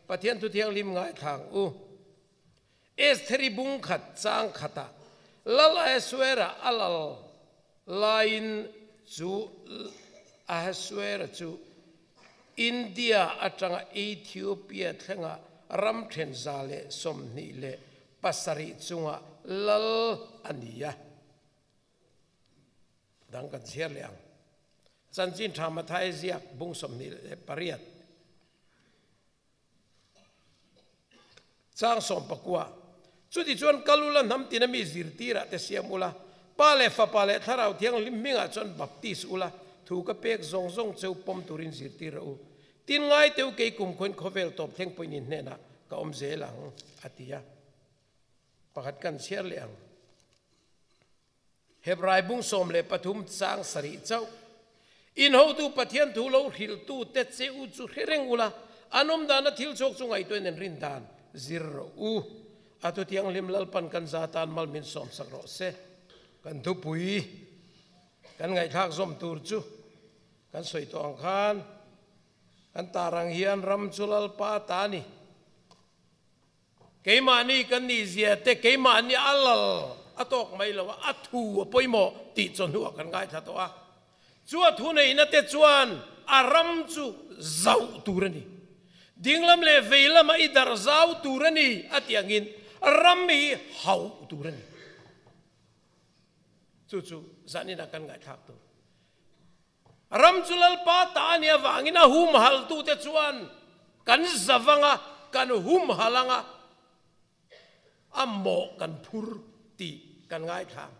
Pathian thu thianghlim ngaithlang u. Estheri bung khat chang khatah Lal Ahasuera a lal laiin chu Ahasuera chu India atanga Ethiopia thlenga ram then 127 chunga lal a ni a. Dang kan chhiar leh ang. Chanchin tha Mathai ziak bung 28. Chang 19. Chuti chuan kal ula hnam tina mi zirtirah te siam ula, Pa leh Fapa leh Thlarau Thianghlim hmingah chuan baptis ula, thu ka pek zawng zawng cheu pawm turin zirtir rawh u. Tin ngai teu kei kumkhuain khawvel tawp thleng pawhin in hnenah ka awm zel ang, a ti a. Pakhat kan chhiar leh ang. Hebrai bung 13 chang 7 chauh. In hotu Pathian thu lo hrilhtu te che u chu hre reng ula, an awm dana thil chhuak chu ngaihtuahin an rin dan zir rawh u. A thu thianghlim Lalpan kan za tan mal min sawmsak rawh se. Kan thupui kan ngaihthlak zawm tur chu kan sawi tawh ang khan kan tar ang hian ram chu Lalpa ta a ni. Keimahni kan nih zia te keimahni a lal a tawk mai lo a, a thu a pawimawh tih chawhnuah kan ngaithla tawh a. Chu a thu neihna te chuan a ram chu zauh tur a ni. Dinglam leh vei lama i darh zau tur a ni a tih angin ram hi hauh tur a ni. Chu chu zaninah kan ngaihthlak tur. Ram chu Lalpa ta a nih avangin a humhaltute chuan kan zavang a, kan humhal ang a, a mawh kan phur tih kan ngaithla ang.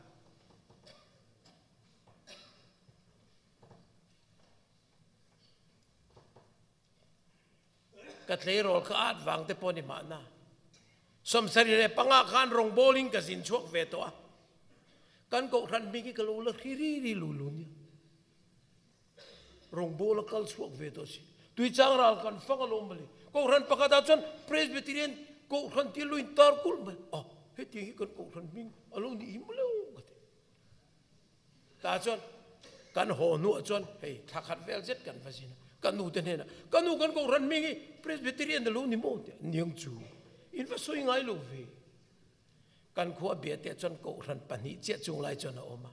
Ka tleirawl kha at vang te pawh ni mahna. 75 khan rawngbawlin ka zin chhuak ve tawh a. Kan kohhran hming hi ka lo la hri ri ri lu lu nia. Rawngbawla kal chhuak ve tawh si. Tuichang ral kan fang alawm mawle. Kohhran pakhatah chuan Presbyterian kohhran tih lo intar kulh mai. Ah, hetiang hi kan kohhran hming a lo nih hi mawle ka ti. Tah chuan kan haw hnuah chuan hei thla khat vel zet kan va zin a, ka nu te hnenah, Ka nu kan kohhran hming hi Presbyterian a lo ni maw? tiah niang chu in va sawi ngai lo ve. Kan khua bia teh chuan kohhran pahnih chiah chung lai chuan a awm a.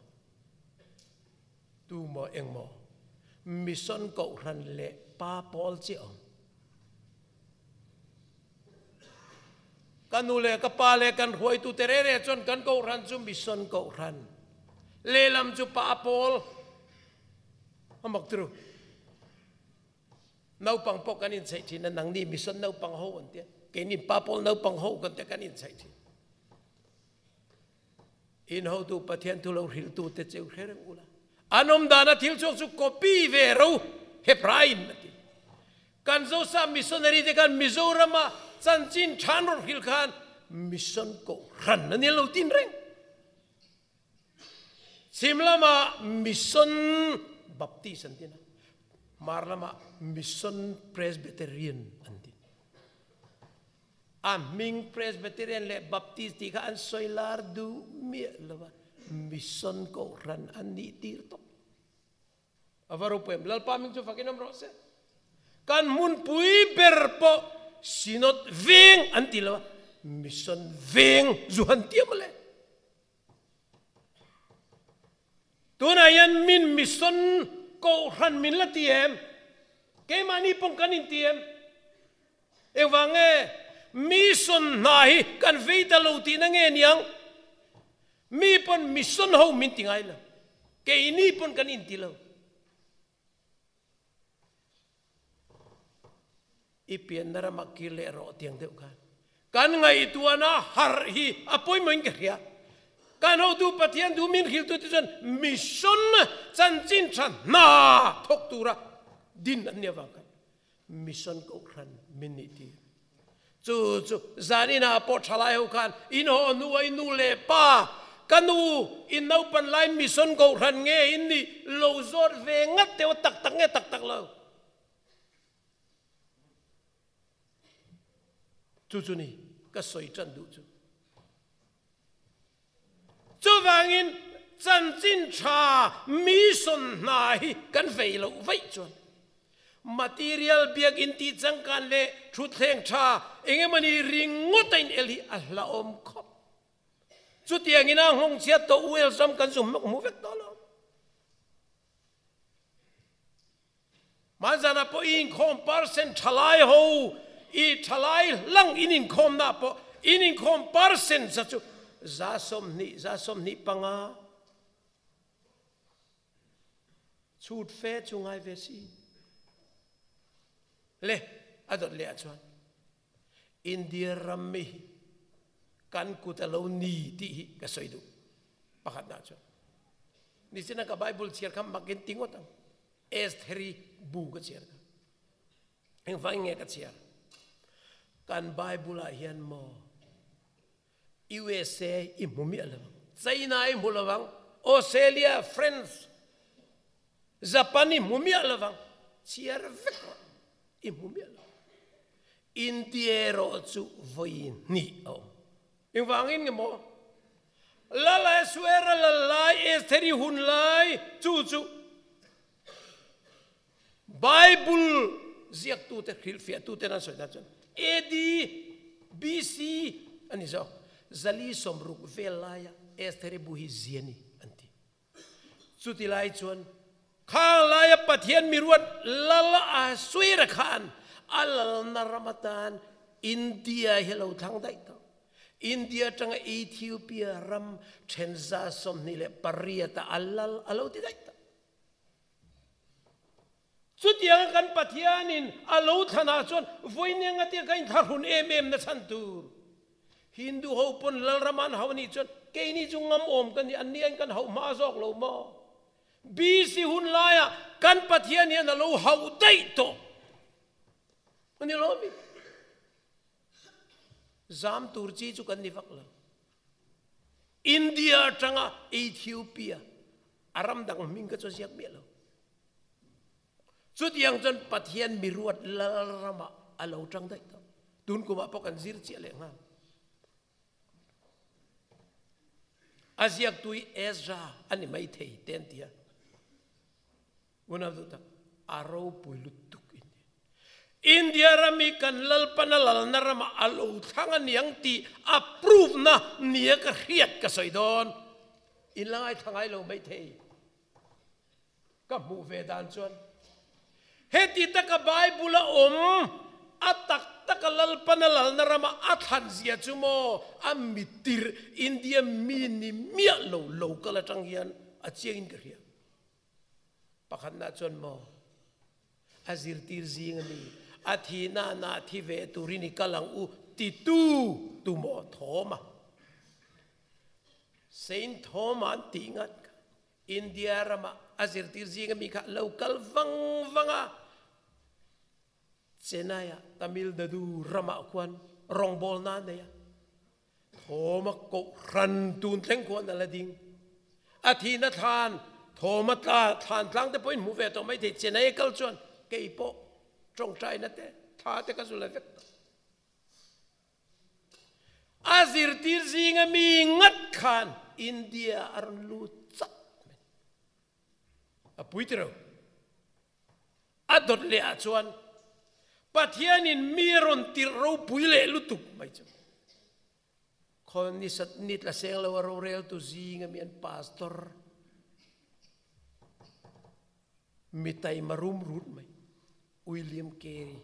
Tu maw eng maw mission kohhran leh pa pawl chiah awm. Ka nu leh ka pa leh kan hruaitu te rere chuan kan kohhran chu mission kohhran, lehlam chu pa pawl a mak turu. Naupang pawh kan inchheih thin a, nangni mission naupang ho an tia, keini pa pawl naupang ho kan tia kan inchheih thin. In hotu Pathian thu lo hrilhtu te cheu hre reng ula. An awm dana thil chhuak chu copy ve ro Hebrain a ti. Kan Zosa missionary te khan Mizorama chanchin than rawn hrilh khan mission kohhran a ni lo tin reng. Chhim lama mission Baptist an tin a, hmar lama mission Presbyterian an tin. A hming Presbyterian leh Baptist tih kha an sawi lar duh miah lo a, mission kohhran an nih tir tawp. A va ropui em? Lalpa hming chu fakin awm rawh se. Kan hmunpui ber pawh Synod veng an ti lo a, mission veng zu han ti a mawle. Tunah hian min mission kohhran min la ti em? Keimahni pawng kan inti em? Engvang nge mission hna hi kan vei ta lo tihna nge niang? Mi pawn mission ho min ti ngai lo. Keini pawn kan inti lo. I pianna ramah kir leh rawh tiang deuh khan. Kan ngaihtuahna harh hi a pawimawhin ka hria. Kan hotu Pathian duh min hriltu te chuan mission chanchin tha hna thawk tura din an nih avang khan Mission kohhran min nih tir. Chu chu zan inah pawh thalai ho khan in haw hnu a i nu leh pa, ka nu in naupan lai mission kohhran nge in nih lo zawt ve ngat teuh a tak tak nge tak tak lo. Chu chu ni ka sawi tan duh chu. Chuvangin chanchin tha mission hna hi kan vei loh vaih chuan. Material biakinn tih changkan leh thutthleng tha engemawni ringawt a in el hi a hlauhawm khawp. Chutiang ina nghawng chhiat tawh Wales ram kan zu hmu vek tawh lo. Hmanzanah pawh i inkhawm percent thalai ho i thalai hlang in inkhawmna pawh in inkhawm percent za chu 20, 25 chhut fe chu ngai ve si. Le a dawt leh ah chuan India ram mi hi kan kut a lo ni tih hi ka sawi duh. Pakhatna chuan nichina ka Bible chhiar kha mak in ti ngawt ang. Estheri bu ka chhiar kha. Engvangin nge ka chhiar? Kan Bible ah hian maw USA i hmu miah lo ang, China i hmu lo ang, Australia, France, Japan i hmu miah lo ang, chhiar vek rawh i hmu miah lo. India erawh chu vawi hnih a awm. Engvangin nge maw? Lal Ahasuera lal lai, Estheri hun lai, chu chu Bible ziaktute, hrilhfiahtuten an sawi dan chuan AD, BC a ni zawk. 460 vel laia Estheri bu hi zia ni an ti. Chuti lai chuan khang laia Pathian miruat Lal Ahasuera khan a lalna ram atan India hi a lo thlang daih tawh. India atanga Ethiopia ram then 28 ah a lal a lo ti daih tawh. Chutianga kan Pathianin a lo thlanah chuan vawiin engatia ka inthlahrun em em na chhan tur. Hindu ho pawn Lalram an hauh anih chuan keini chu ngam awm ka ni, anni aiin kan hauh hma zawk lo maw? BC hun laiah kan Pathian hian a lo hauh daih tawh a ni lo mi? Zam tur chi chu kan ni vak lo. India atanga Ethiopia a ram dang hming ka chu ziak miah lo. Chutiang chuan Pathian miruat lal ramah a lo tang daih tawh. Tun kumah pawh kan zir chiah leh nghal. A ziaktu hi Ezra a ni mai thei te an ti a. Unau duh tak, a ropui lutuk in ni. India ram hi kan Lalpan a lalna ramah a lo thlang a niang tih a proof na nia ka hriat ka sawi dawn. In la ngaithla ngai lo mai thei. Ka hmuh ve dan chuan heti taka Bible a awm a tak taka Lalpan a lalna ramah a thlan zia chu maw a mitir India mi ni miah lo local atang hian a chiang in ka hria. Pakhatna chuan maw a zirtir zing a ni, a thi na na thi ve turin i kal ang u titu tu maw Thoma? Saint Thoma an tih ngat kha India rama a zirtir zing a mi kha lo kal vang vang a, Chennai-ah Tamil Nadu ramah khuan rawngbawlna a nei a. Thawma kohhran tun thleng khuan a la ding. A thihna thlan Thawma tla thlan tlang te pawhin hmu ve tawh mai thei. Chennai kal chuan kei pawh tawngtaina te thla te ka zu la vek tawh. A zirtir zinga mi ngat khan India a rawn lut chak mai. A pui tiro. A dawt leh ah chuan Pathianin mi a rawn tirh ropui leh lutuk mai chu. Khawl ni sat ni tla seng lo a roreltu zing ami an pastor mi taima rum rut mai William Carey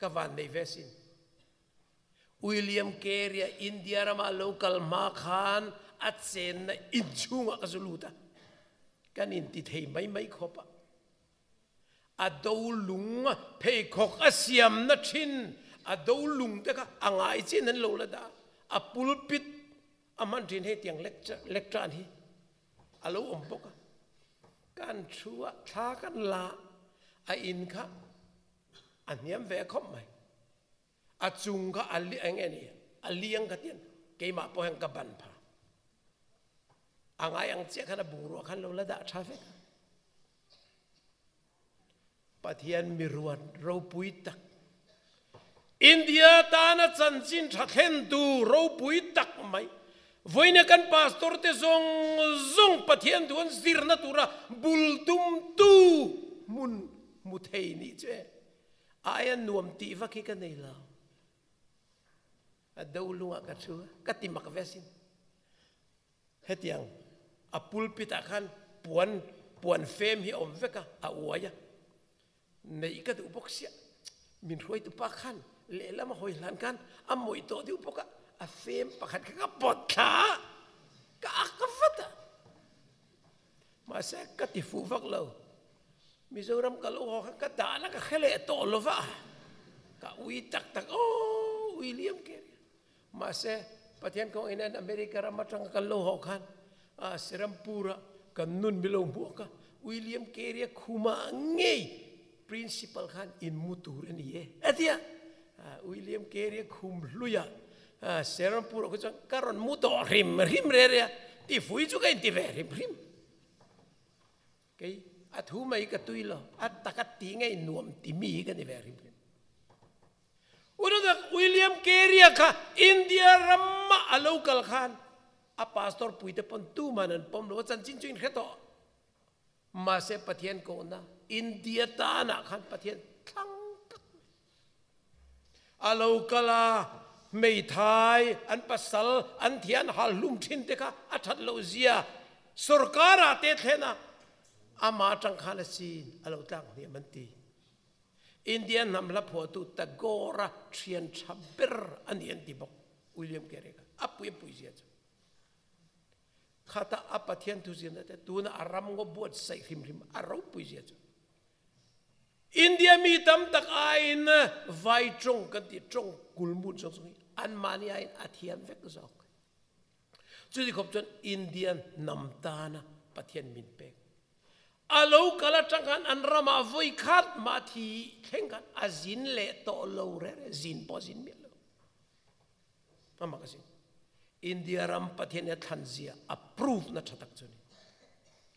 ka van nei ve sin. William Carey a India rama lo kal hma khan a chenna inchhungah ka zu lut a, kan inti thei mai mai khawp a. A do lung pheikhawk a siamna thin a do lung te kha a ngai chin an lo la dah a, pulpit a hman thin hei tiang lectern hi a lo awm bawk a. Kan thu a thla kan la a in kha a hniam ve khawp mai. A chung kha a eng nge ni a liang kha tian keimah pawh hian ka ban pha. A ngai ang chiah khan a bungrua khan lo la dah tha vek a. Pathian miruat ropui tak India tana chanchin tha thlentu ropui tak mai. Vawiina kan pastor te zawng zawng Pathian duh an zirna tura bul tumtu hmun hmu thei nih chu e. Aia nuam tih vak hi ka nei lo. A do lungah ka thu a, ka ti mak ve asin. Hetiang a pulpit ah khan puan puan fem hi a awm vek a, a uai a. Neih ka duh bawk sia, min hruaitu pa khan lehlam a hawi hlan khan a mawih tawh deuh bawk a, a fem pakhat kha ka pawt thla a, ka ak vat a. Mahse ka ti fuh vak lo, Mizoram ka lo haw khan ka dahna ka hre leh tawh lo va, ka ui tak tak aw William Carey. Mahse Pathian kawng in America ram atanga kan lo haw khan Serampur ah kan nun mi lo hmuak a, William Carey a khumah ngei principal khan in mu tur a ni e a ti a. William Carey a khum hlui a, Serampur ah kha chuan ka rawn mu tawh hrim hrim re re a, tifui chu ka inti ve hrim hrim. Kei a thu mai ka tui lo, a taka ti ngei nuam ti mi hi ka ni ve hrim hrim. Unadak William Carey-a kha India ramah a lo kal khan a pastor puite pawn tuman an pawm lo a, chanchin chu in hre tawh. Mahse Pathian kohna India tanah khan Pathian thlang tak mai. A lo kal a, hmeithai an pasal an thian hal hlum thin te kha a that loh zia sorkar-ah te thlen a, amah atang khan a sin a lo tlak hniam an ti. India hnam hla phuahtu Tagore-a thian tha ber a ni an ti bawk, William Carey kha. A pui a pui zia chu. Khata a Pathian thu zirna te tuna a ram ngaw buatsaih hrim hrim a ropui zia chu. India mi tam tak aiin vai tawng kan tih tawng kulmut zawng zawng hi anmahni aiin a thiam vek zawk. Chuti khawp chuan India hnam tana Pathian min pek. A lo kal atang khan an ramah vawi khat mah thi thleng khan a zin leh tawh lo reh reh, zin pawh a zin miah lo. Amah ka zin. India ram Pathian hi a thlan zia a proof na tha tak chu ni.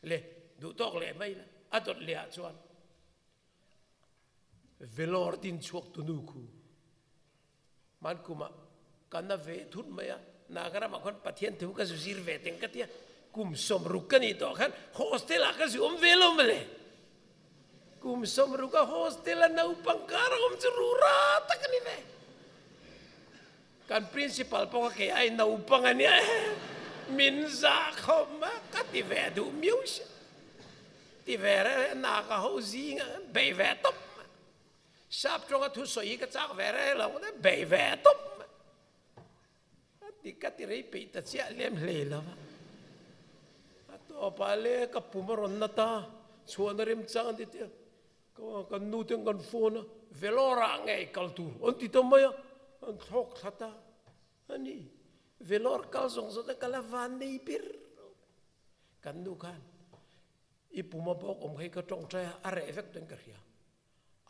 Le, duh tawk leh mai la, a dawt leh ah chuan Vellore din chhuak tu nu khu Hman kumah ka na ve thut mai a, Nagaramah khuan Pathian thu ka zu zir ve teng ka ti a, kum sawmruk ka nih tawh khan hostel ah ka zu awm ve lo mawle. Kum sawmruk a hostel a naupang kar a awm chu rura tak a ni ve. Kan principal pawh kha kei ai naupang a nia min zah khawp a, ka ti ve duh miau sia. Ti ve reng reng Naga ho zing a bei ve tawp. Sap tawnga thusawi hi ka chak ve reng lo ngawt a, bei ve tawp mai. A ti ka ti rei peih ta chiah lem hlei lo va. A tawpah le ka pum a rawn nat a, chhuahna remchang an ti tia, ka kan nu ten kan phone a, Vellore ah ngei kal tur an ti ta mai a, an thlawk thla ta a ni. Vellore kal zawng zawng te ka la van nei ber. Kan nu khan i pum a bawk awm kha hi ka tawngtai a, a reh vek tuin ka hria.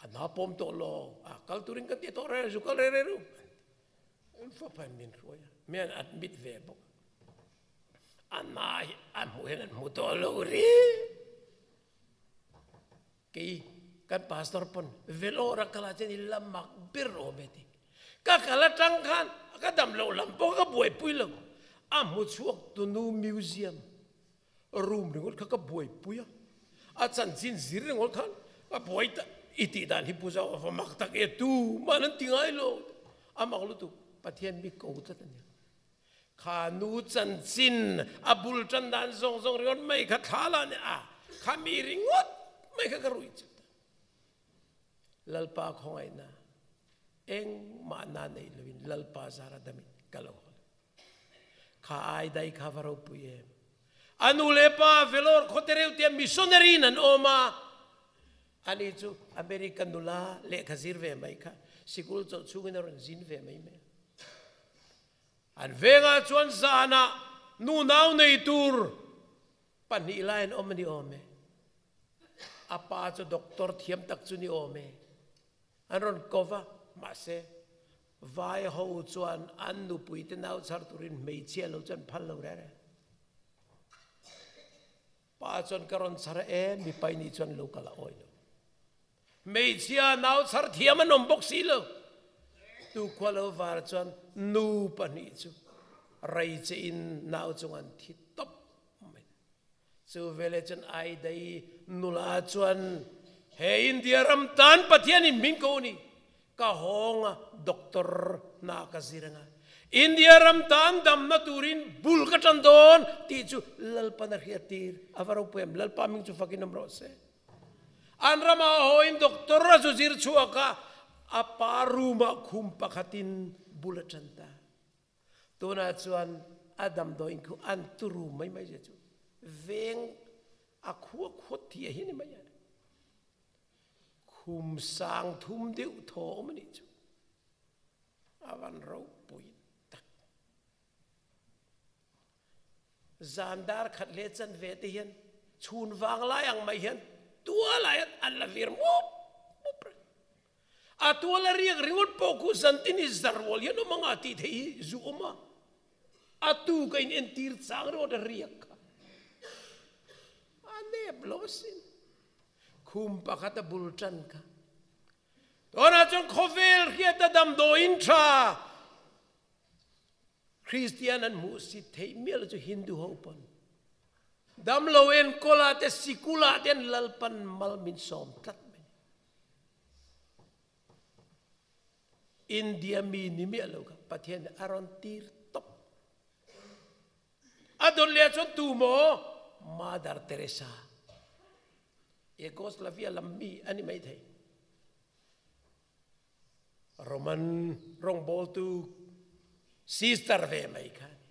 A hna pawm tawh lo, a kal turin ka ti tawh reng, zu kal reng reng ru. An fapa in min hruai a, mi an admit ve bawk a. A hna hi a hmuh hian an hmu tawh lo ri. Kei kan pastor pawn Vellore a kal ah chuan i la mak ber awm e ti. Ka kal atang khan ka dam loh lam pawh ka buaipui lo. A hmu chhuak tunu museum Room ringawt kha ka buaipui a, a chanchin zir ringawt khan ka buai ta i tih dan hi Pu Zau a va mak tak e, tu man an ti ngai lo, a mak lutuk, Pathian mi ko tlat a nia. Kha nu chanchin a bul tan dan zawng zawng ringawt mai kha thla la nia, a kha mi ringawt mai kha ka ruih chat a. Lalpa khawngaihna engmah na nei loin Lalpa zara damin ka lo haw. Kha ai dai kha va ropui em. A nu leh pa Vellore khawte reuh tia missionary in an awm a. Ani chu America nula lehkha zir ve mai kha sikul chawlh chhungin a rawn zin ve mai mai a. An vengah chuan zanah nu nau nei tur pahnih lai an awm a ni awm e. A pa chu doctor thiam tak chu ni awm e. An rawn ko va, mahse Vai ho chuan an nupuite nau chhar turin hmeichhia lo chuan phal lo reng reng. Pa chuan ka rawn chhar e, mipai nih chuan lo kal a awi lo. Hmeichhia nau chhar thiam an awm bawk si lo. Tu khua lo var chuan nu pahnih chu. Rei che in nau chung an thi top mai. Chu vele chuan Aidai nula chuan he India ram tan Pathian in min ko ni ka hawng a doctor hna ka zir anga India ram tan damna turin bul ka tan dawn tih chu Lalpan a hriat tir a va ropui em Lalpa hming chu fakin awm rawh se. An rama hawiin doctor a zu zir chhuak a, a pa room ah khum pakhatin bul a tan ta. Tunah chuan a damdawiin khu an turu mai mai zia chu veng a khua khuat thih a hi ni mai a. Khum sang thum deuh thaw awm a nih chu. A van ropui tak. Zan dar khat leh chan ve te hian chhun vang lai ang mai hian tual ah hian an la vir mup mup reng. A tual a riak ringawt pawh khu zantin i zarrual hian awm anga tih theih hi zu awm a, a tu ka in entir chang ringawt a riak kha a nep lo asin. Khum pakhat a bul tan kha. Tunah chuan khawvel hriat a damdawiin tha Kristian an hmuhsit theih miah lo chu Hindu ho pawn damlo enkawl ah te sikul ah te an Lalpan mal min sawm tlat mai. India mi ni miah lo kha Pathian nih a rawn tir tawp. A dawt leh ah chuan tu maw Mother Teresa Yugoslavia lam mi a ni maithei. Roman rawngbawltu sister ve mai kha a ni.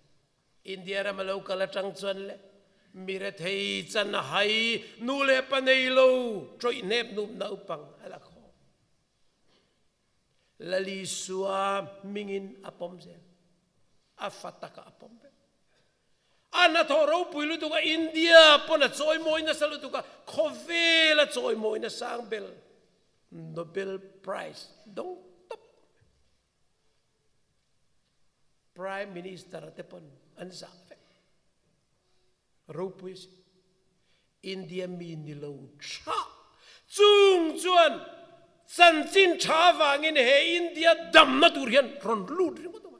India ram a lo kal atang chuan le mi rethei chan a hai nu leh pa nei lo tawih hnep nup naupang a la khawm. Lalisua hmingin a pawm zel. A fa takah a pawm vek. A hnathawh ropui lutuk a India pawn a chawimawi nasa lutuk a khawvel a chawimawi na sang bel Nobel Prize dawng tawp. Prime Minister te pawn an zah vek. Ropui a si. India mi ni lo tha chung chuan chanchin tha avangin he India damna tur hian rawn lut ringawt awm a.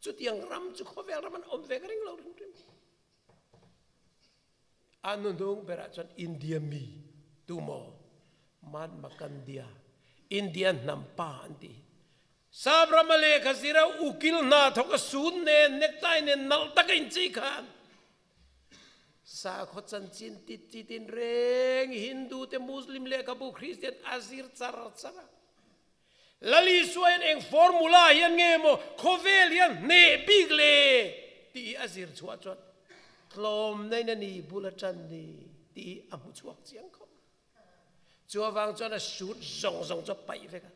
Chutiang ram chu khawvel ram an awm ve ka ring lo hrim hrim. A nuhnung berah chuan India mi tumaw Mahatma Gandhi-a India hnam pa an tih hi Sap rama lehkha zira ukil hna thawk a sun nen necktie nen nalh tak a inchei khan sakhaw chanchin tit chi tin reng Hindu te Muslim lehkhabu Christian a zir char char a. Lal Isua hian eng formula hian nge maw khawvel hian hneh bik le tih hi a zir chhuah chuan tlawm na in a ni bul a tan ni tih hi a hmu chhuak chiang khawp. Chu avang chuan a suit zawng zawng chu a paih vek a.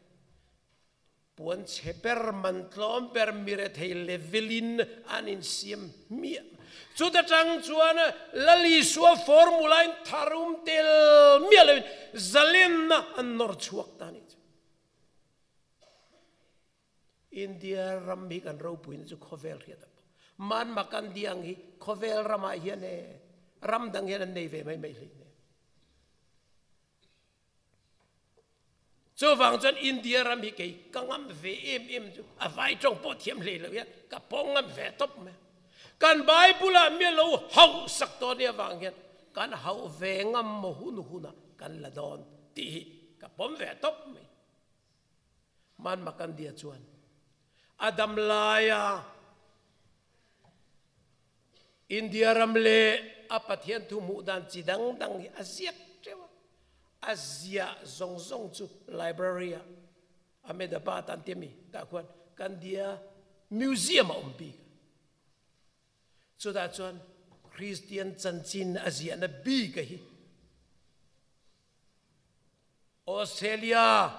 Puan chhe ber, man tlawm ber, mirethei level in an insiam hmiah. Chuta tang chuan Lal Isua formula in tharum tel miah loin zalenna an nawr chhuak ta a nih chu. India ram hi kan ropuina chu khawvel hriat a pawh. Mahatma Gandhi ang hi khawvel ramah hian e ram dang hian an nei ve mai mai hleinem. Chuvang chuan India ram hi kei ka ngam ve em em chu a vai tawng pawh thiam hlei lo hian ka pawng ngam ve tawp mai. Kan Bible ah mi lo hauh sak tawh nia vang hian kan hauh ve ngam maw hun hunah kan la dawn tih hi ka pawm ve tawp mai. Mahatma Gandhi-a chuan a dam laia India ram leh a Pathian thu hmuh dan chi dang dang hi a ziak teuh a, a ziah zawng zawng chu library ah Ahmedabad an ti a mi tah khuan Gandhi-a museum a awm bik a. Chutah chuan Kristian chanchin a ziahna bik a hi Australia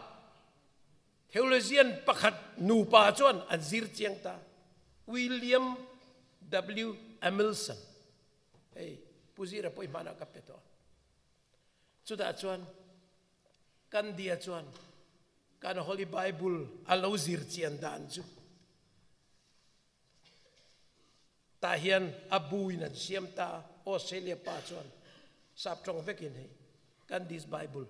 theologian pakhat nupa chuan an zir chiang ta, William W. Emilson. Hei, Pu Zira pawh i hmanah ka pe tawh a. Chutah chuan Gandhi-a chuan kan Holy Bible a lo zir chian dan chu Tah hian a buin an siam ta a, Australia pa chuan sap tawng vekin hei Gandhi's Bible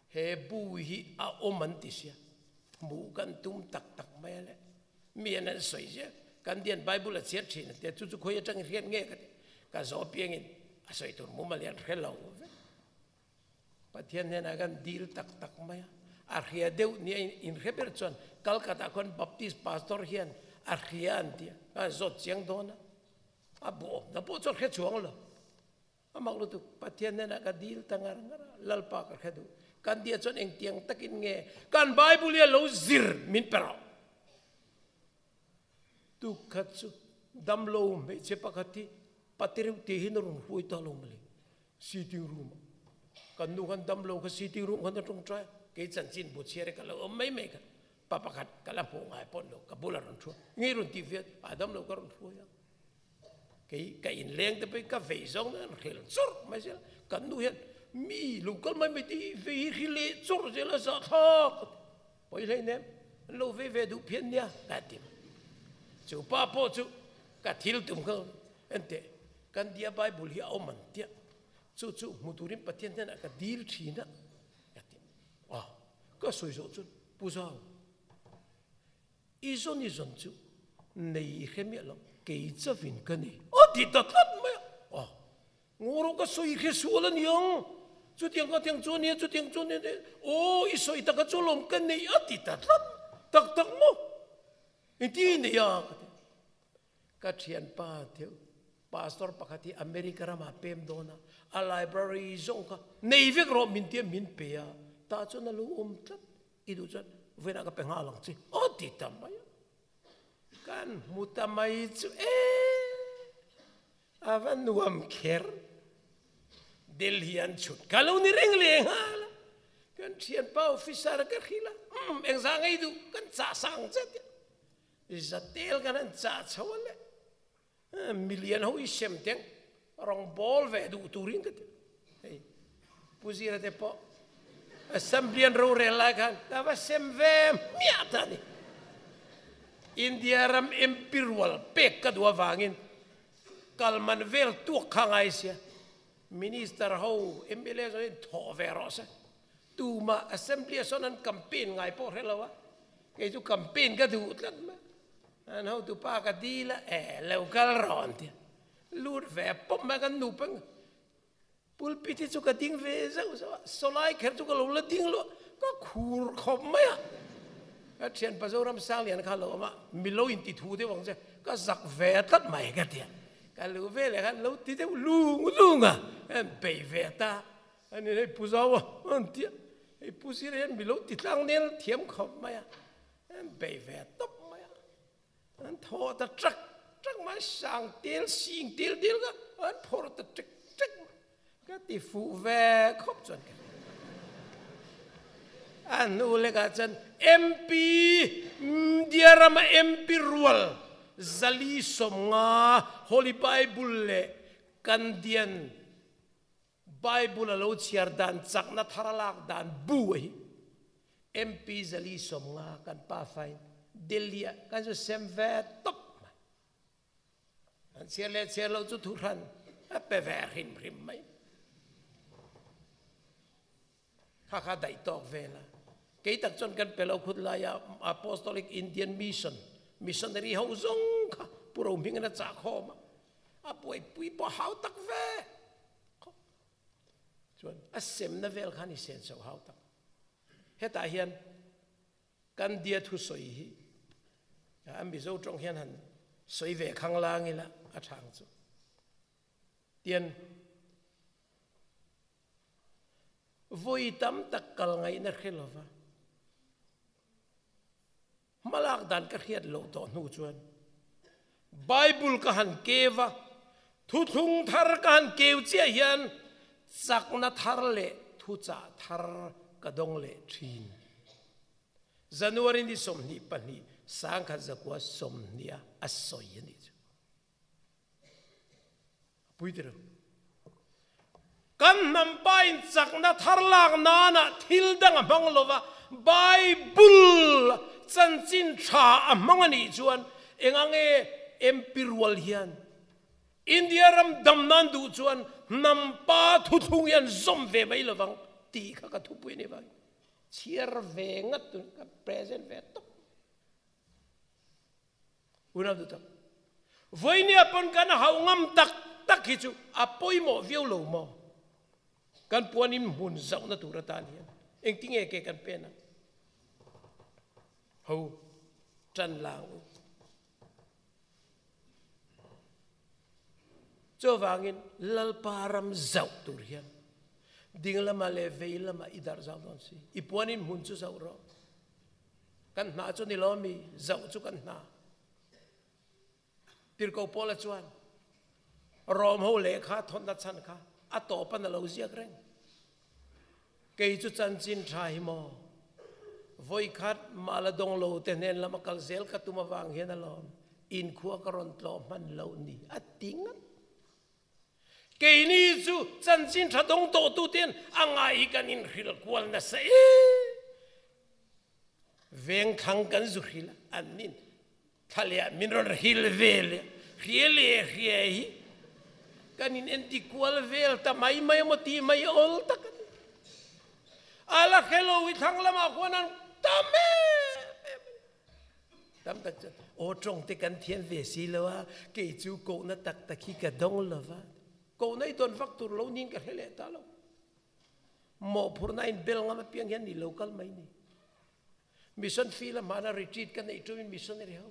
he bu hi a awm an ti sia, hmuh kan tum tak tak mai a le. Mi an an sawi zel. Kan dian Bible a chhiar thin a tia, chu chu khawi atangin hriat nge ka ti. Ka zawh apiangin a sawi tur mumal hian hre lo vek. Pathian hnenah khan dil tak tak mai a, a hria deuh nia inhre ber chuan Calcutta khuan Baptist pastor hian a hria an tia, a zawt chiang dawn a, a buawmna pawh chuan hre chuang lo. A mak lutuk, Pathian hnenah ka dil ta ngar ngar a, Lalpa ka hre duh. Kan dia chuan engtiang takin nge kan Bible hi a lo zir min pe rawh. Tuk khat chu damlo hmeichhe pakhat hi patireuh tih hian a rawn huai ta lo mawle sitting room ah. Kan nu khan damlo kha sitting room khan a tawngtai a, kei chanchin bu chhiar hi ka lo awm mai mai kha pa pakhat ka la hmuh ngai pawh lo ka bulah rawn thu a, nge rawn tih viat a damlo ka rawn hruai a. Kei ka inleng te pawhin ka vei zawng nan hril chawrh mai zel, kan nu hian mi lo kal mai mai te hi vei hi hri leh chawrh zel a zahthlak a ti, pawi hleinem an lo vei ve duh phian nia ka ti mai. Chu pa pawh chu ka thil tum kha enteh kan dia Bible hi a awm an tia, chu chu hmu turin Pathian hnenah ka dil thin a ka ti a, ka sawi zawh chuan Pu Zau, I zawn i zawn chu nei i hre miah lo, kei chavin ka ni. A ti ta tlat mai a, a ngaw rawh ka sawi hre sual a ni ang, chutiang ka tiang chu a nia, chutiang chu a nia, aw i sawi taka chu lawm ka nei a ti ta tlat tak tak maw, engtin i nei a ka ti. Ka thianpa theuh pastor pakhat hi America ramah pem dawn a, a library zawng kha nei vek rawh min tia min pe a, tah chuan a lo awm tlat, i duh chuan vawiinah ka pe nghal ang che a ti ta mai a, kan hmu ta mai chu e a va nuam kher, Delhi an chhut ka lo ni reng leh nghal a, kan thianpa officer ka hrilh a, umm engzah ngei duh kan chah sang che tia. Zatel kan han chah chho a le, milian ho i sem teng rawng bawl ve duh turin ka ti. Hei Pu Zira te pawh Assembly an rorel lai khan ka va sem ve hmiah ta a ni. India ram MP rual pek ka duh avangin kalman vel tuak kha ngai sia. Minister ho mla zawng hian thawh ve rawh se. Tumah Assembly ah sawn an campaign ngai pawh hre lo a, kei chu campaign ka duh tlat mai. An hotu pa ka dil a, eh lo kal rawh an ti a, lut ve pawp mai kan nu peng pulpit hi chu ka ding ve zauh zauh a, sawlai kher chu ka lo la ding lo a, ka khur khawp mai a. Ka thianpa Zoram Sanglian kha lo awm a, mi lo inti thu deuh ang che, ka zak ve tlat mai ka ti a, ka lu ve leh khan lo ti deuh lung lung a, an bei ve ta. A ni hei Pu Zau a an ti a, hei Pu Zira hian mi lo ti tlang nel thiam khawp mai a, an bei ve tawp mai a, an thaw ta ṭak ṭak mai, sang tel sing tel tel kha an phawrh ta ṭek ṭek mai, ka ti fuh ve khawp chuan ka hria. A hnu lekah chuan MP, India rama MP rual zali 50 Holy Bible leh Kandian Bible a lo chhiar dan chakna thar a lak dan bu a hi MP zali 50 kan pa fain Delhi ah kan zu sem ve tawp mai. An chhiar leh chhiar lo chu thuhran a pe ve hrim hrim mai. Kha kha daih tawk vel a. Kei tak chuan kan pe lo khut lai a Apostolic Indian Mission missionary ho zawng kha Pu Rohmingin a chah khawm a. A buaipui pawh hau tak ve khawp. Chuan a semna vel khan i senso hau tak. Hetah hian kan dia thusawi hi a Mizo tawng hian han sawi ve khanglang ila a thang chu. Tian Vawi tam tak kal ngaihna hre lova hmalak dan ka hriat loh tawh hnu chuan Bible ka han keu a, thuthlung thar ka han keu chiah hian chakna thar leh thuchah thar ka dawng leh thin. January ni 22 1920 a a sawi a nih chu. Pui ti lo. Kan hnam pa in chakna thar lak nana thil dang a hmang lova Bible chanchin tha a hmang a nih chuan enga nge MP rual hian India ram dam nan duh chuan hnam pa thuthlung hian zawm ve mai lovang tih kha ka thupui a ni vangin chhiar ve ngat tun ka present ve tawp. Unau duh tak. Vawinia pawn kan hauh ngam tak tak hi chu a pawimawh viau lo maw? Kan puan in hmun zauhna tur atan hian engtinge ke kan pen ang? Ho tan lang u. Chuvangin Lalpa ram zauh tur hian ding lamah leh vei lamah i darh zau dawn si. I puan in hmun chu zauh rawh. Kan hna chu ni lo mi, zauh chu kan hna. Tirhkoh Paula chuan Rom ho lehkha thawnna chhan kha a tawpan a lo ziak reng. Kei chu chanchin tha hi maw? Vawikhat mah la dawng lo te hnen lam a kal zel ka tum avang hian alawm inkhua ka rawn tlawh hman loh ni a ti ngat. Keini chu chanchin tha dawng tawh tu ten a ngai hi kan inhrilh kual nasa e. Vengthlang kan zu hrilh a, an nin Thla leh min rawn hril ve leh hria leh hria hi kan in enti kual vel ta mai mai emaw tih mai awl tak a ni. A la hre lo i thlang lamah khuan an tam em em a ni. Tam tak chuan aw tawng te kan thiam ve si lo a, kei chu kohna tak tak hi ka dawng lo va, kohna i dawn vak tur lo niin ka hre leh ta lo. Mawhphurhna in bel ngam apiang hian ni lo kal mai ni. Mission field a hmana retreat ka neih ṭumin missionary ho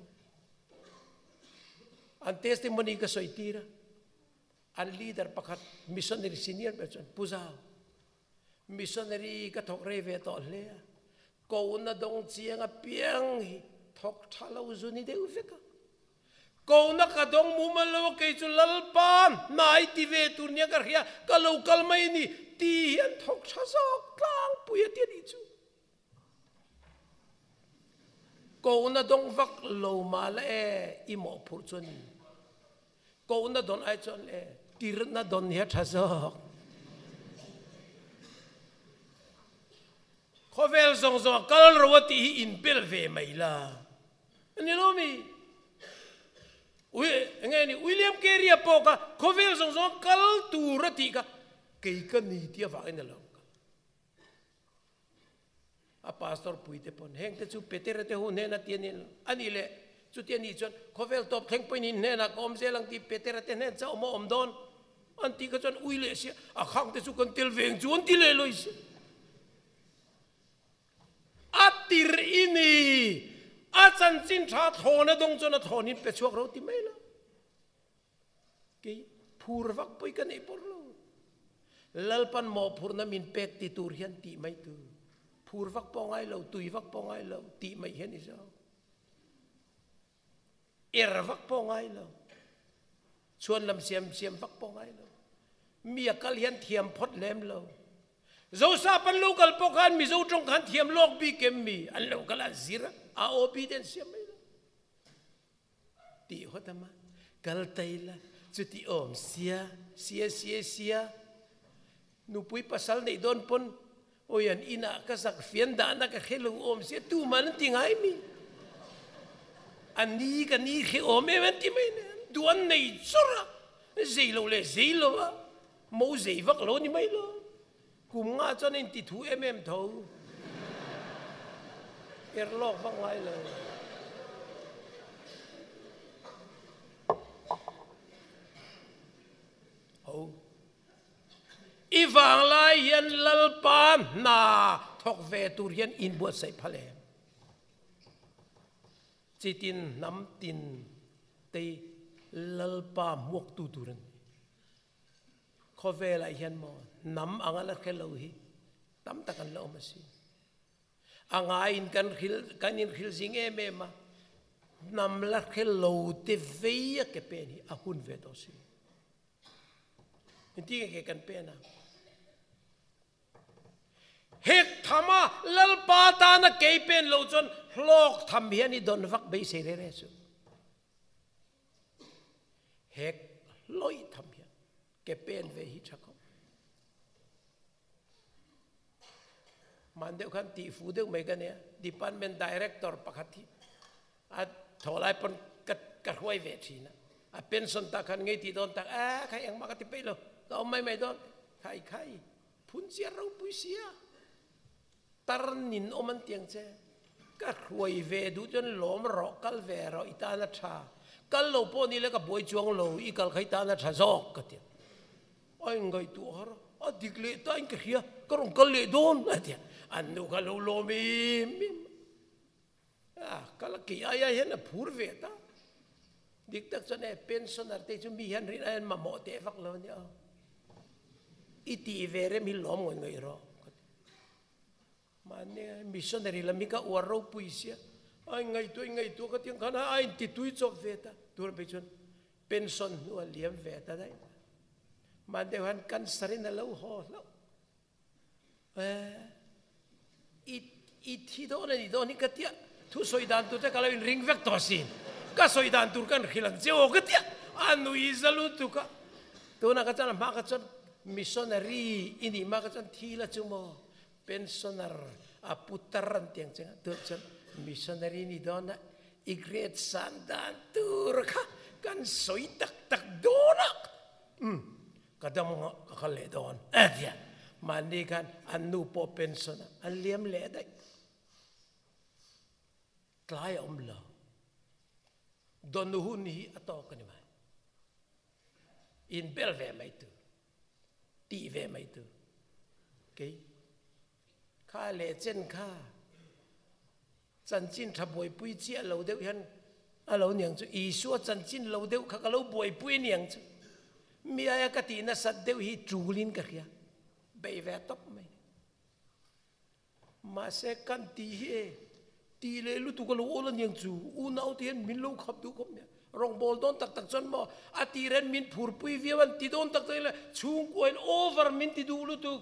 an testimony ka sawi tir a, an leader pakhat missionary senior ber chuan Pu Zau, missionary ka thawk rei ve tawh hle a, kohna dawng chiang apiang hi thawk tha lo zu ni deuh vek a, kohna ka dawng mumal lo a kei chu Lalpa hnai ti ve tur nia ka hria, ka lo kal mai a ni ti hi an thawk tha zawk tlangpui a ti a nih chu. Kohna dawng vak lo mah la e, i mawhphurh chu a ni. Kohna dawn ai chuan le tirhna dawn hi a tha zawk. Khawvel zawng zawng a kal ro a tih hi inpel ve mai la. A ni lo mi? Ui, enge ni? William Carey-a pawh kha khawvel zawng zawng a kal tur a tih kha kei ka ni tih avangin a lo kal. A pastor puite pawn heng te chu Petera te ho hnena ti a ni a nih leh chuti a nih chuan khawvel tawp thleng pawhin in hnenah ka awm zel ang tih Petera te hnen chauh maw awm dawn an tih kha chuan ui leh sia a khang te chu kan tel ve ang chu an ti leh lawih sia. A tir i ni a chanchin tha thawn a dawng chuan a thawn in pe chhuak ro ti mai lo. Kei phur vak pawh i ka neih pawr lo. Lalpan mawhphurhna min pek ti tur hian tih mai tu. Phur vak pawh ngai lo, tui vak pawh ngai lo, tih mai hian i zawk. Er vak pawh ngai lo. Chhuan lam siam siam vak pawh ngai lo. Mi a kal hian thiam phawt lem lo. Zosa pan lo kal pawh khan Mizo tawng khan thiam lawk bik em mi? An lo kal a zir a, AOB te an siam mai lo. Tih hawt ama kal tai la chuti awm sia sia sia sia nupui pasal neih dawn pawn awi an inah ka zak fian dahna ka hre lo awm sia tuman an ti ngai mi a ni ka ni hre awm em an ti mai ne duh an nei chawrh a zei lo leh zei lo a mo zei vak lo ni mai lo kum nga chuan a inti thu em em tho er lawk vak ngai lo. Ho. I vanglai hian Lalpa hna thawk ve tur hian inbuatsaih phal em? Chitin hnam tin tei Lalpa hmuaktu tur a ni. Khawvelah hian maw hnam anga la hre lo hi tam tak an la awm asin. A ngaiin kan hril kan inhril zing em em a, hnam la hre lo te vei a ke pen hi a hun ve tawh si. Engtin nge ke kan pen a? Hek tham a Lalpa tana kei pen lo chuan hlawk tham hian i dawn vak beisei re re chu. Hek hlawih tham hian ke pen ve hi tha khawp. Man deuh khan tih fu deuh mai ka nia. Department director pakhat hi a thaw lai pawn ka ka hruai ve thin a. A pension tak khan ngei tih dawn tak a khai engmah ka ti peih lo. Ka awm mai mai dawn. Khai khai phun chiar ropui sia. Tar nin awm an tiang che. Ka hruai ve duh chuan lawm rawh, kal ve rawh, i tan a tha. Kal lo pawh ni le ka buai chuang lo, i kal khai tan a tha zawk ka ti a. A inngaihtuah har a, a dik leh ta in ka hria, ka rawn kal leh dawn a ti a. An nu kha lo lawm em em a, kal a kei aia hian a phur ve ta. Dik tak chuan e pensioner te chu mi hian rin aiin mamawh teh vak lo a nia. I tih ve rem hi lawm ngawih ngawih rawh ka ti. Mahni missionary lam hi ka uar ropui sia, a inngaihtuah inngaihtuah ka tiang khan a intitui chawp ve ta. Tunah phei chuan pension hnu a liam ve ta daih. Mahni deuh hian cancer in a lo haw hlauh. I i thi dawn a ni dawn hi ka tia, thu sawi dan tur te ka lo inring vek tawh asin. Ka sawi dan tur kan hrilh ang che aw ka tia, a nui za lutuk a. Tunah ka chuan a hma ka chuan missionary i nih hma ka chuan thi la chu maw? Pensioner a putar an ti ang che nga tun chuan missionary ni dawn a i grade san dan tur kha kan sawi tak tak dawn a umm ka dam anga ka kal leh dawn a ti a mahni khan an nu pawh pension a an liam leh daih tlai a awm lo dawn hun hi a tawk a ni mai inbel ve mai tur. Tih ve mai tur. Kei kha leh chen kha chanchin tha buaipui chiah lo deuh hian a lo niang chu Isua chanchin lo deuh kha ka lo buaipui niang chu mi aia ka tih nasat deuh hi tulin ka hria bei ve tawp mai. Mahse kan tih hi e, tih leh lutuk a lo awl aniang chu unau te hian min lo khap duh khawp nia. Rawngbâwl dawn tak tak chuan maw a tih ren min phurpui viau an ti dawn tak tak ila chhungkua in over min ti duh lutuk.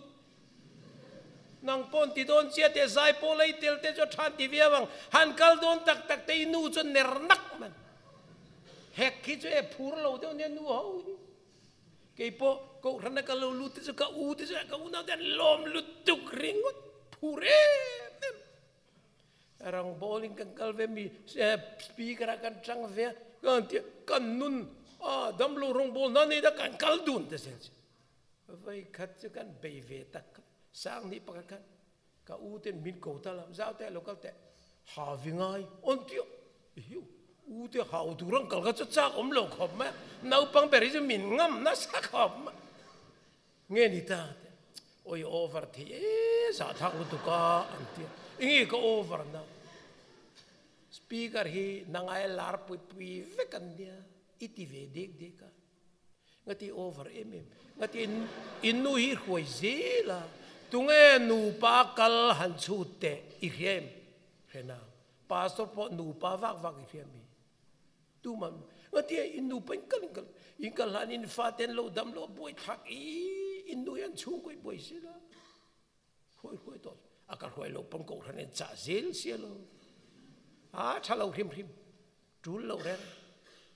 Nang pawh an ti dawn chiah teh zai pawh lei tel te chu a tha an ti viau ang. Han kal dawn tak tak te i nu chuan ner nak man. Hek hi chu e phur lo deuh nia nu ho hi. Kei pawh Kohhrana ka lo lut te chu ka u te chu ka unau te an lawm lutuk ringawt phur em em. Rangbawl in kan kal ve mi speaker ah kan tang ve a kan ti kan nun a damlo rawngbâwl hna nei da kan kal dun te zel chu. Voi khat chu kan bei ve tak kha sang hnih pakhat khan ka u ten min ko ta lo zau te lo kal teh ha vi ngai on tio hiu u te hau tur ang kal kha chu chak awm lo khawp mai a naupang ber hi chu min ngam nasa khawp mai nge ni ta te oi over thei e zah thak lutuk a an tia enge ka over na speaker hi nangai lar pui pui vek an nia i ti ve dek dek a Ngati over em em. Ngati in nu hi hruai zel a, tunge nupa kal han chhut teh i hria em? Hre na. Pastor pawh nupa vak vak i hria mi? Tumah ngati in nupa in kal in kal in kal hlan in fate an lo dam lo buai thlak i in nu hi an chhungkaw i buai zel a. Hruai hruai tawh a ka hruai lo pawn kohhran in chah zel sia lo. A tha lo hrim hrim. Tul lo reng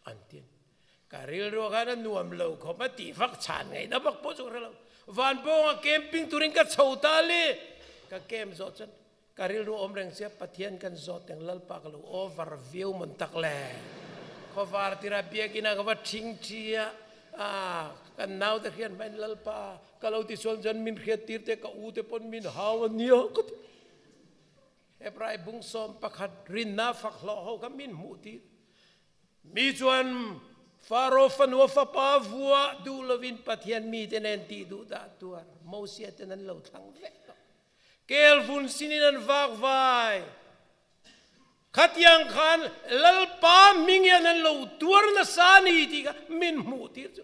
an ti. Ka rilru khan a nuam lo khawp a tih vak chhan ngaihna bak pawh chu ka hre lo. Vanpawnga camping turin ka chho ta le. Ka camp zawh chuan ka rilru awm reng sia Pathian kan zawt teng Lalpa ka lo over viau mawn tak le. Khawvar tira biakina ka va thing thi a, kan naute hriat hmain Lalpa ka lo ti chuan chuan min hriat tir te ka u te pawn min hau a nia ka ti. Hebrai bung 11 rinna fak hlawh ho kha min hmuh tir. Mi chuan Faro fanua fapa vuah duh lovin Pathian mite nen tih duh dah tuar Mosia ten an lo thlang vek tawh. Kel vun sinin an vak vai. Khatiang khan Lalpa hming hian an lo tuar nasa ni tih kha min hmuh tir chu.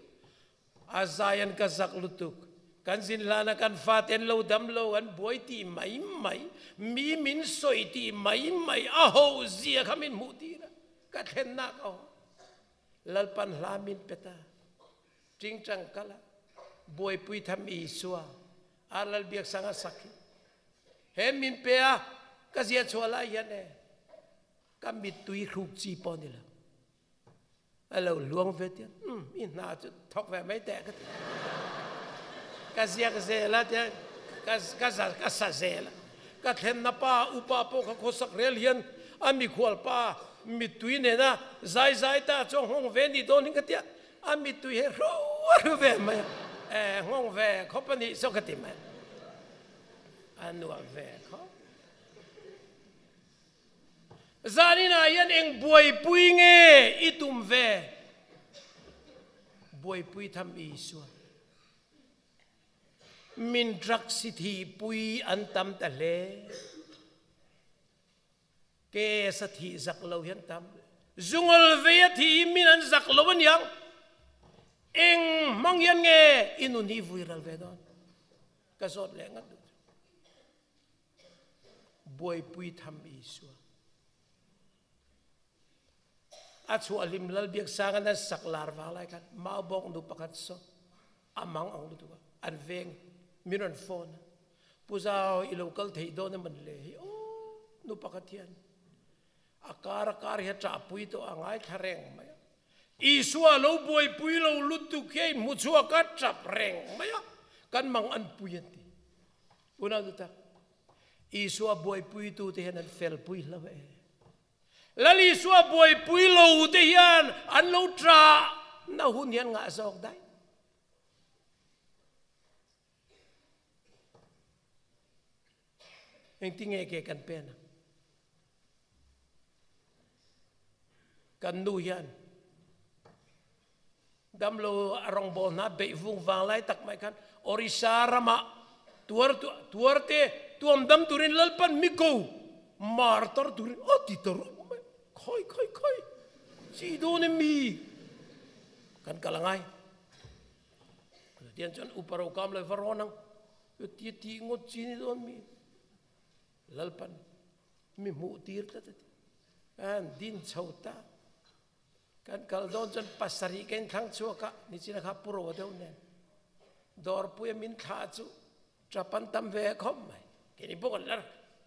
A zai an ka zak lutuk. Kan zin hlan a kan fate an lo dam lo, an buai tih mai mai, mi min sawi tih mai mai, a ho zia kha min hmuh tir a, ka thlennak a ho. Lalpan hla min pe ta. Tingtang kal a, buaipui tham Isua, a Lalbiaksanga sak hi. He min pe a, ka zia chhuah lai hian e, ka mittui hruk chi pawh ni lo. A lo luang ve tiang, umm, i hna chu thawk ve mai teh ka ti. Ka ziak zel a tiang, ka ka za ka sa zel a. Ka thlenna pa upa pawh kha khawsak rel hian a mikhual pa mittui nena zai zai ta chuan nghawng ve ni dawn hi ka tia, a mittui he hru hru ve mai a, eh nghawng ve khawp a nih saw ka ti mai. A nuam ve khawp. Zaninah hian eng buaipui nge i tum ve? Buaipui tham Isua. Min drugs hi thihpui an tam ta hle. Case a thih zak lo hi an tam. Zungawl vei a thih hi min an zak lo aniang. Eng hmang hian nge i nun hi i vui ral ve dawn? Ka zawt leh ngat duh chu. Buaipui tham Isua. A chhuah hlim Lalbiaksanga nan sak lar vang lai khan Maubawk nu pakhat saw a mang ang lutuk a, an veng min rawn phone a, Pu Zau i lo kal theih dawn emaw le hi aw nu pakhat hian a kar a kar hi a ṭahpui tawh a ngaithla reng mai a, Isua lo buaipui lo lutuk hi a inhmu chhuak a ṭap reng mai a, kan mang an pui an ti. Unau nu tak, Isua buaipuitute hian an felpui hlo e. Lal Isua buaipui lo te hian an lo ṭah na hun hian ngah zawk daih. Engtinge ke kan pen ang? Kan nu hian damlo a rawngbâwl hna beih vung vang lai tak mai khan Orissa ramah tuar tuar te tuam dam turin Lalpan mi ko martar turin a ti ta rup mai. Khawi khawi khawi chi dawn em mi? Kan kal angai. Tian chuan upa ro kam lai va rawn ang. Tia ti ngawt chi ni dawn mi? Lalpan mi hmuh tir tlat a ti. An din chho ta. Kan kal dawn chuan pasarih ka inthlang chhuak a, nichina kha pu ro deuh nen. Dawrpuia min thlah chu tap an tam ve khawp mai. Keini bawk an la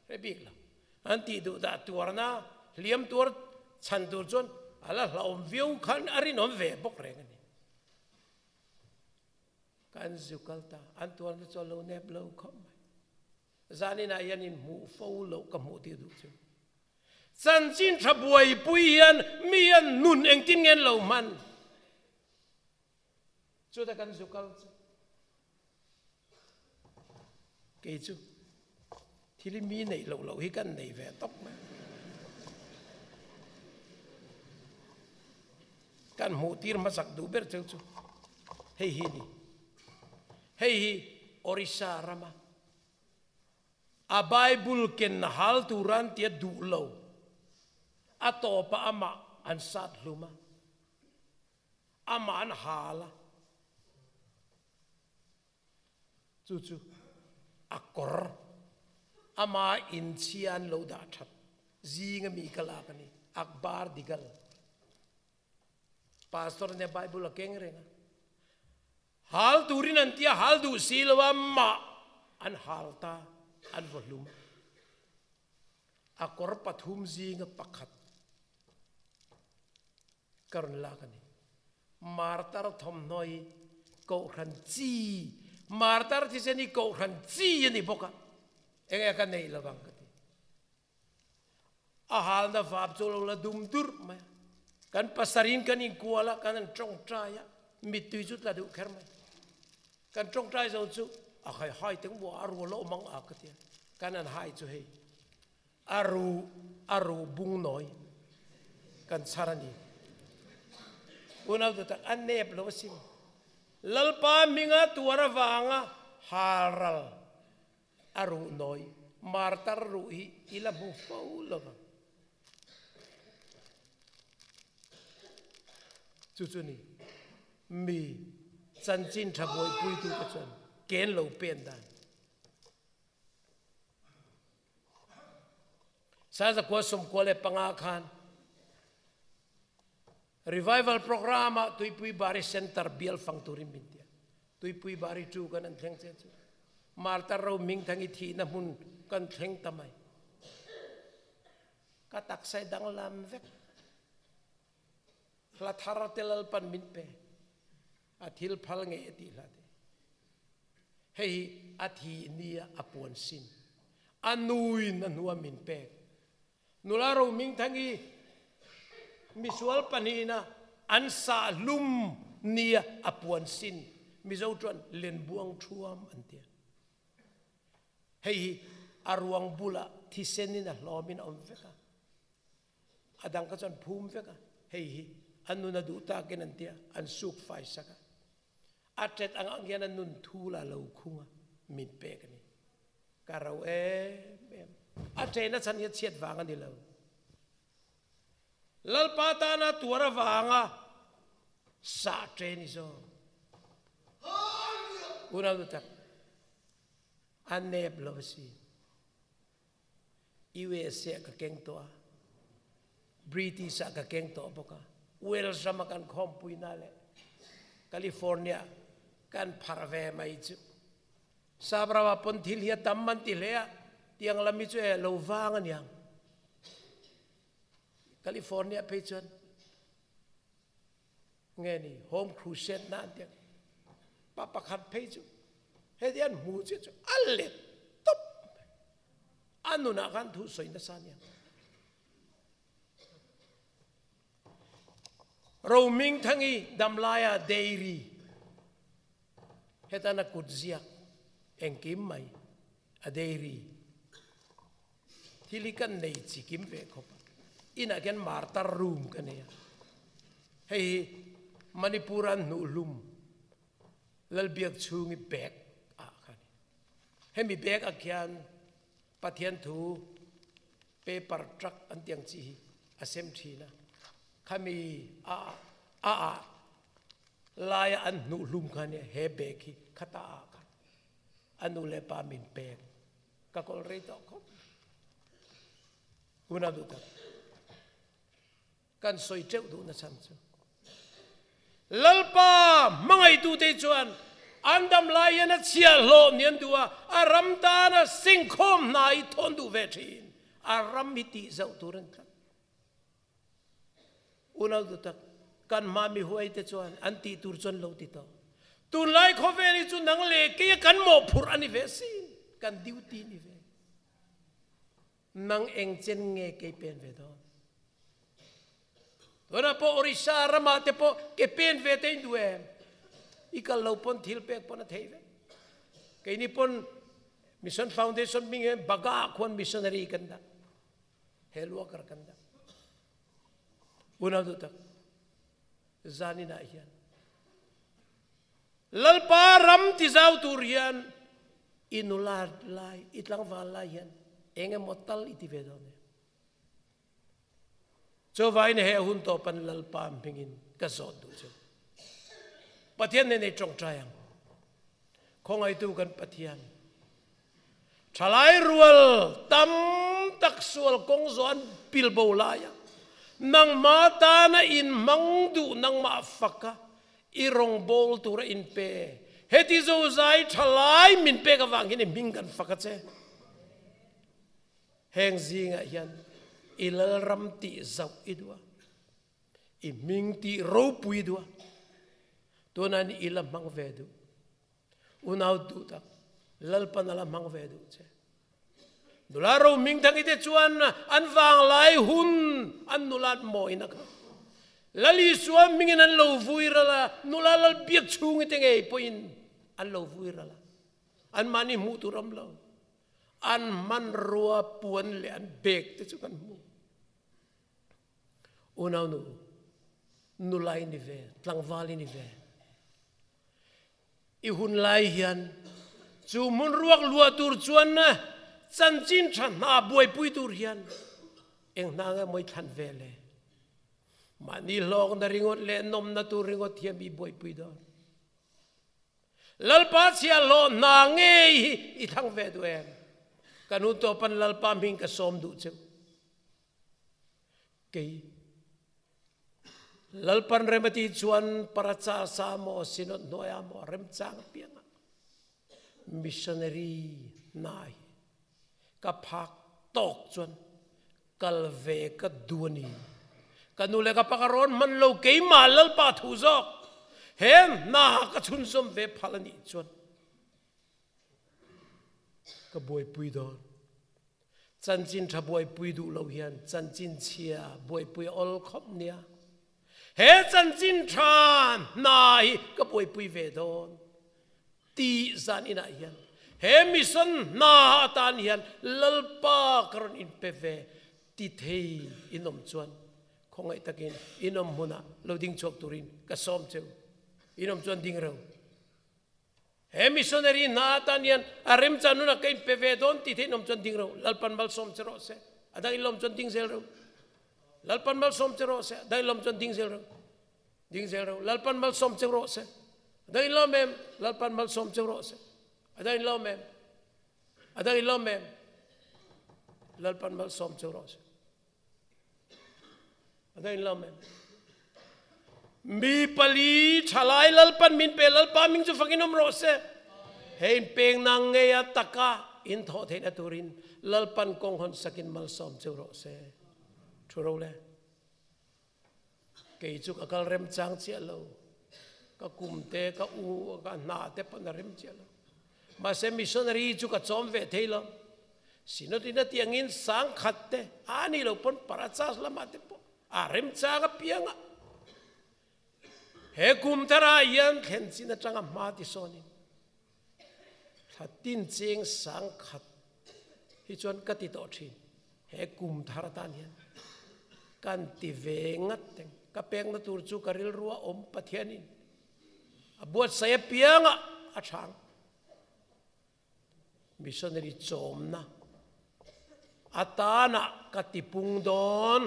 hre bik lo. An tih duh dah tuarna hliam tuar chhan tur chuan a la hlauhawm viau khan a rinawm ve bawk reng a ni. Kan zu kal ta, an tuarna chu a lo nep lo khawp mai. Zaninah hian in hmuh fo loh ka hmuh tir duh chu. Chanchin tha buaipui hian mi hian nun engtin nge an lo hman? Chuta kan zu kal chu. Kei chu thil hi mi neih loh loh hi kan nei ve tawp mai. Kan hmuh tir hmasak duh ber cheu chu hei hi ni. Hei hi Orissa rama a Bible ken hal tur an tia duh lo. A tawpah amah an sat hlum a, amah an hal a. Chu chu a kawr ama inchhia an lo dah that zinga mi ka lak a ni, Akbar Digal. Pastor nia Bible a keng reng a. Hal turin an tia hal duh si lo a mah an hal ta an vaw hlum. A kawr pathum zinga pakhat ka rawn lak a ni. Martar thawmhnaw hi Kohhran chi, Martar thisen hi Kohhran chi a ni bawk a, enge ka neih lovang ka ti. A halna vap chu lo la dum durh mai a. Kan pasarin kan inkual a, kan han tawngtai a, mittui chu tla duh kher mai. Kan tawngtai zo chu a khai hai teng buah a rual a awm ang a ka ti a, kan han hai chu hei a ru a ru bung nawi kan chhar a ni. Unau tu tak a nep lo asin. Lalpa hminga tuar avanga halral A ruh nawi martar ruh hi i la hmu fo lo vang. Chu chu ni mi chanchin tha buaipuitute chuan ken lo pen dan. Sazakua 95 khan Revival program ah Tuipui Bari Center bial fang turin min ti a. Tuipui Bari tu kan an thleng che chu. Martar ro ming thang i thihna hmun kan thleng ta mai. Ka taksa i danglam vek. Hla thar te Lalpan min pe. A thil phal ngei a tih hla te. Hei hi a thi ni ah a puan sin. A nuin a hnu ah min pek. Nula Romingthangi misual pahnihna an sah hlum nia a puan sin Mizo chuan Lenbuang Thuam an ti a. Hei hi a ruang bulah thisen in a hlawmin a awm vek a. A dang kha chu an phum vek a, hei hi an nun a duh takin an tia, an suk fai sak a. A tet ang ang hian a nun thul a lo khung a, min pek a ni. Ka ro em em. A ṭehna chhan hi a chhiat vang a ni lo. Lalpa tana tuar avanga sah ṭe ni zawk. Unau nu tak, a nep lo a si. USA ah ka keng tawh a, British ah ka keng tawh bawk a, Wales rama kan khawmpuina leh California kan pharh ve mai chu. Sap rama pawn thil hi a tam an ti hle a, tiang lam hi chu e lo vang a niang. California phei chuan nge ni Home Crusade na an tiang pa pakhat phei chu heti an hmu che chu a let tawp a nunah khan thu sawi nasa aniang. Romingthangi damlaia dairy hetana kut ziak engkim mai a dairy thil hi kan nei chi kim ve khawp a, inah khian martar room ka nei a, hei hi Manipur an hnuh hlum Lalbiak chhungi bag ah kha a ni. Hemi bag ah khian Pathian thu paper truck an tiang chi hi a sem thin a, khami a a ah laia an hnuh hlum kha nia he bag hi khata ah khan a nu leh pa min pek ka kawl rei tawh khawp mai. Unau duh tak kan sawi teuh duh na chhan chu Lalpa hmangaihtute chuan an dam lai hian a chhiahhlawh ni an duh a, a ram tana singkhawm hna hi thawn duh ve thin. A ram hi tih zauh tur an tlat. Unau duh tak, kan hma mi huaite chuan an tih tur chuan lo ti tawh. Tunlai khawvel hi chu nang leh keia kan mawhphurh a ni ve sin, kan duty ni ve. Nang eng chen nge kei pen ve dawn? Tunah pawh Orissa ramah te pawh ke pen ve te in duh em? I kal lo pawn thil pek pawn a thei vek. Keini pawn Mission Foundation hming hian Baga khuan missionary kan dah. Hel worker kan dah. Unau duh tak, zaninah hian Lalpa ram tizau tur hian i nula lai, i tlangval lai hian eng emaw tal i ti ve dawn em? Chuvain he hun tawp an Lalpa hmingin ka zawt duh chu. Pathian nen ei tawngtai ang. Khawngaitu kan Pathian. Thalai rual tam tak sual kawng zawh an pilbo lai a. Nangma tana in hmang duh nangmah faka i rawngbawl tura in pe. Heti zozai thalai min pek avang hian i hming kan fak a che. Heng zingah hian i lalram tih zauh i duh a, i hming tih ropui i duh a, tunah ni i la hmang ve duh. Unau duh tak, Lalpan a la hmang ve duh che. Nula ro hming thang ite chuan an vanglai hun an nulat mawina kha. Lal Isua hmingin an lo vui ral a, nula lal biak chhung ite ngei pawhin an lo vui ral a. Anmahni hmuh tur awm lo. An hmanrua puan leh an bag te chu kan hmu. Unau nu, nula i ni ve, tlangval i ni ve. I hun lai hian chu hmun ruak luah tur chuan chanchin tha hna buaipui tur hian eng hna nge maw i thlan ve le? Mahni hlawkna ringawt leh nawmna tur ringawt hian mi buaipui dawn. Lalpa chhiahhlawh hna ngei hi i thlang ve duh em? Ka nu tawpan Lalpa hming ka sawm duh cheu. Kei Lalpan rem a ti chuan paracha sa maw synod hnuaiah maw remchang apiangah missionary hna hi ka phak tawk chuan kal ve ka duh a ni. Ka nu leh ka pa ka rawn hman lo, keimah Lalpa thu zawk he hna ka chhunzawm ve phal a nih chuan ka buaipui dawn. Chanchin tha buaipui duh lo hian chanchin chhia buaipui a awl khawp nia. He chanchin tha hna hi ka buaipui ve dawn tih zan inah hian he mission hna atan hian Lalpa ka rawn inpe ve ti thei in awm chuan. Khawngaih takin in awm hmunah lo ding chhuak turin ka sawm cheu. In awm chuan ding reu. He missionary hna atan hian a remchan hunah ka inpe ve dawn tih theih in awm chuan ding reu. Lalpan malsawm che rawh se. A dang in lawm chuan ding zel reu. Lalpan malsawm che rawh se. A dang in lawm chuan ding zel reu. Ding zel reu. Lalpan malsawm che rawh se. A dang in lawm em? Lalpan malsawm che rawh se. A dang in lawm em? A dang in lawm em? Lalpan malsawm che rawh se. A dang in lawm em? Mi pali thalai Lalpan min pe Lalpa ming chu fakin awm rawh se. Hei in peng nang ngei a taka in thawh theihna turin Lalpan kawng hawn sakin malsawm cheu rawh se. Thu ro le. Kei chu ka kal remchang chiah lo. Ka kum te, ka u, ka hna te pawn a rem chiah lo. Mahse missionary chu ka chawm ve thei lo. Synod in a tih angin sangkhat te, a nih loh pawn Parachas lamah te pawh a remchang apiang a. He kum thar ah hian thlen chin atanga hma ti sawnin thla tin cheng sangkhat hi chuan ka ti tawh thin. He kum thar atan hian kan ti ve ngat teng. Ka pekna tur chu ka rilru a awm Pathianin a buatsaih apianga a chhang. Missionary chawmna atana ka tipung dawn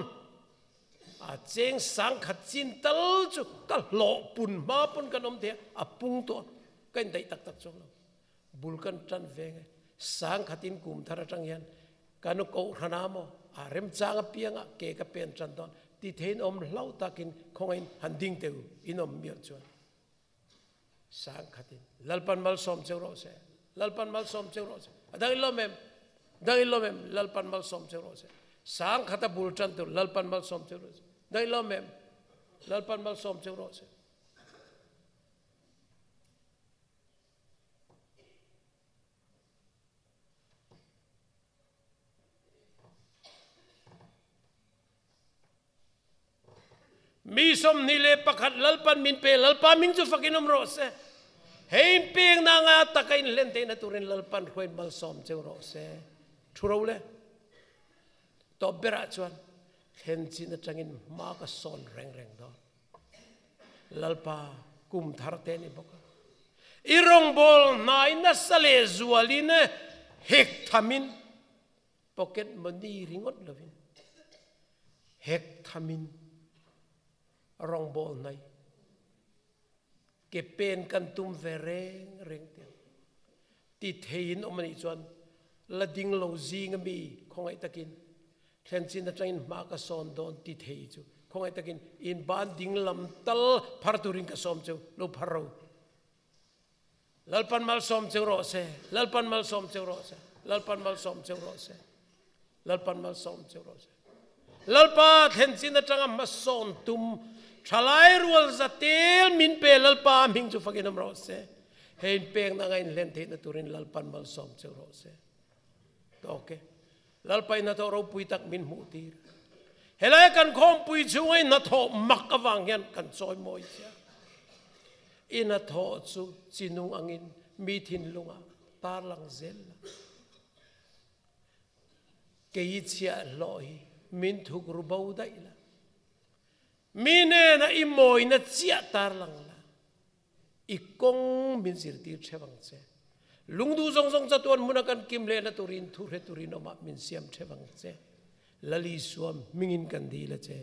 a cheng sangkhat chin tal chu ka hlawh pun hma pawn kan awm thei a, a pung tawh a, ka indaih tak tak chuang lo. Bul kan tan veng e. Sangkhatin kum thar atang hian kan kohhran a maw a remchang apianga ke ka pen tan dawn ti theiin awm hlau takin khawngain han ding teh u in awm mial chuan sangkhatin Lalpan malsawm cheu rawh se Lalpan malsawm cheu rawh se a dang in lawm em dang in lawm em Lalpan malsawm cheu rawh se sangkhata bul tan tur Lalpan malsawm cheu rawh se dang in lawm em Lalpan malsawm cheu rawh se. Mi 21 Lalpan min pe Lalpa ming chu fakin awm rawh se. Hei in peng na nga taka in hlen theihna turin Lalpan hruain malsawm cheu rawh se. Thu ro le. Tawp berah chuan thlen chin atangin hma ka sawn reng reng dawn. Lalpa kum thar te ni bawk a. I rawngbâwl hnai nasa leh zualin hek thamin, pocket money ringawt lovin, hek thamin rawngbâwl hnai ke pen kan tum ve reng reng teh ang. Ti theiin awm a nih chuan la ding lo zing ami khawngaih takin Thlen chin atangin hma ka sawn dawn ti thei chu khawngaih takin in ban ding lam tal phar turin ka sawm cheu lo phar ro. Lalpan malsawm cheu rawh se. Lalpan malsawm cheu rawh se. Lalpan malsawm cheu rawh se. Lalpan malsawm cheu rawh se. Lalpa thlen chin atanga hmasawn tum thalai rual zatel min pe Lalpa hming chu fakin awm rawh se. Hei in pekna anga in hlen theihna turin Lalpan malsawm cheu rawh se. Tawk e. Lalpa in hnathawh ropui tak min hmuh tir. Helai kan khawmpui chhunga in hnathawh mak avang hian kan chawi mawi che a. I hnathawh chu chinung angin mi thinlungah tarlang zel la. Kei chhiah hlawh hi min thuk ru bo daih la. Mi nena i mawina chiah tarlang la. I kawng min zirtir theuh ang che. Lungduh zawng zawng chatuan hmuna kan kim lehna turin thu hre turin awmah min siam theuh ang che. Lal Isua hmingin kan dil a che.